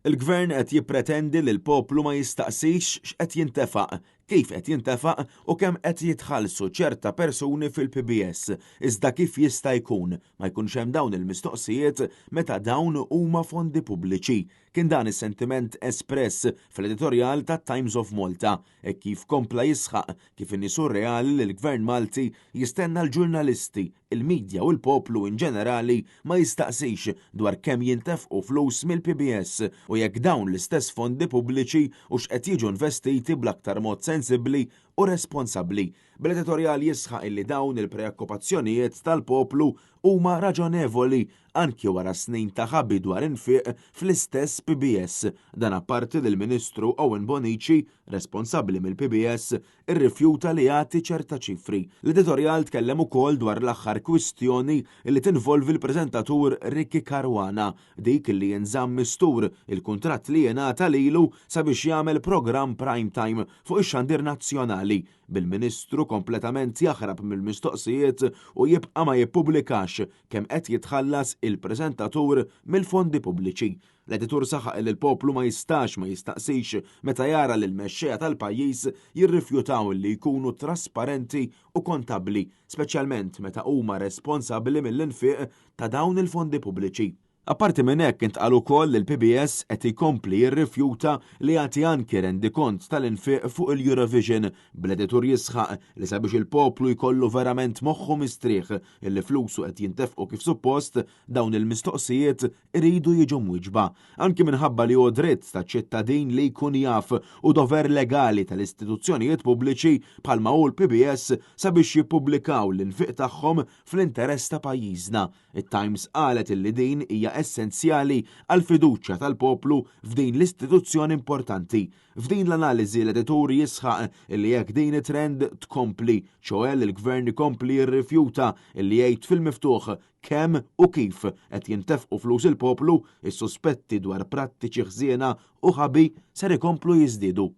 Il-Gvern qed jippretendi li l-poplu ma jistaqsix x'qed jintefaq, kif qed jintefaq u kemm qed jitħallsu ċerta persuni fil-PBS. Iżda kif jista' jkun ma jkunx hemm dawn il-mistoqsijiet meta dawn huma fondi pubbliċi? Kien dan is-sentiment espress fl-editorjal tat-Times of Malta, hekk kif kompla jisħaq kif inhi surreali li l-Gvern Malti jistenna l-ġurnalisti, il-midja u l-poplu in ġenerali ma jistaqsix dwar kemm jintefqu flus mill-PBS u jekk dawn l-istess fondi pubbliċi hux qed jiġu investiti bl-aktar mod sensibbli u responsabbli. Bl-editorjal jisħaq illi dawn il-preokkupazzjonijiet tal-poplu huma raġonevoli anki wara snin ta' ħabi dwar infiq fl-istess PBS. Dan apparti li l-Ministru Owen Bonnici, responsabbli mill-PBS, irrifjuta li jagħti ċerta ċifri. L-editorjal tkellem ukoll dwar l-aħħar kwistjoni li tinvolvi l-preżentatur Ricky Caruana, dik li jinżamm mistur il-kuntratt li jingħata lilu sabiex jagħmel programm prime time fuq ix-xandir nazzjonali, bil-Ministru kompletament jaħrab mill-mistoqsijiet u jibqa' ma jippubblikax kemm qed jitħallas il-preżentatur mill-fondi pubbliċi. L-editur saħaq li l-poplu ma jistax ma jistaqsix meta jara li l-mexxejja tal-pajjiż jirrifjutaw li jkunu trasparenti u kontabbli, speċjalment meta huma responsabbli mill-infiq ta' dawn il-fondi pubbliċi. Apparti minn hekk intqal ukoll li l-PBS qed ikompli jirrifjuta li jagħti anki rendikont tal-infiq fuq il-Eurovision, bl-editur jisħaq li sabiex il-poplu jkollu verament moħħu mistrieħ illi flusu qed jintefqu kif suppost, dawn il-mistoqsijiet iridu jiġu mwieġba. Anki minħabba li hu dritt taċ-ċittadin li jkun jaf u dover legali tal-istituzzjonijiet pubbliċi bħalma hu l-PBS sabiex jippubblikaw l-infiq tagħhom fl-interess ta' pajjiżna. It-Times qalet illi din hija essenzjali għall-fiduċja tal-poplu f'din l-istituzzjoni importanti. F'din l-analiżi l-editur jisħaq illi jekk din it-trend tkompli, ċoè li l-Gvern ikompli jirrifjuta illi jgħid fil-miftuħ kemm u kif qed jintefqu flus il-poplu, is-suspetti dwar prattiċi ħżiena u ħabi ser ikomplu jiżdiedu.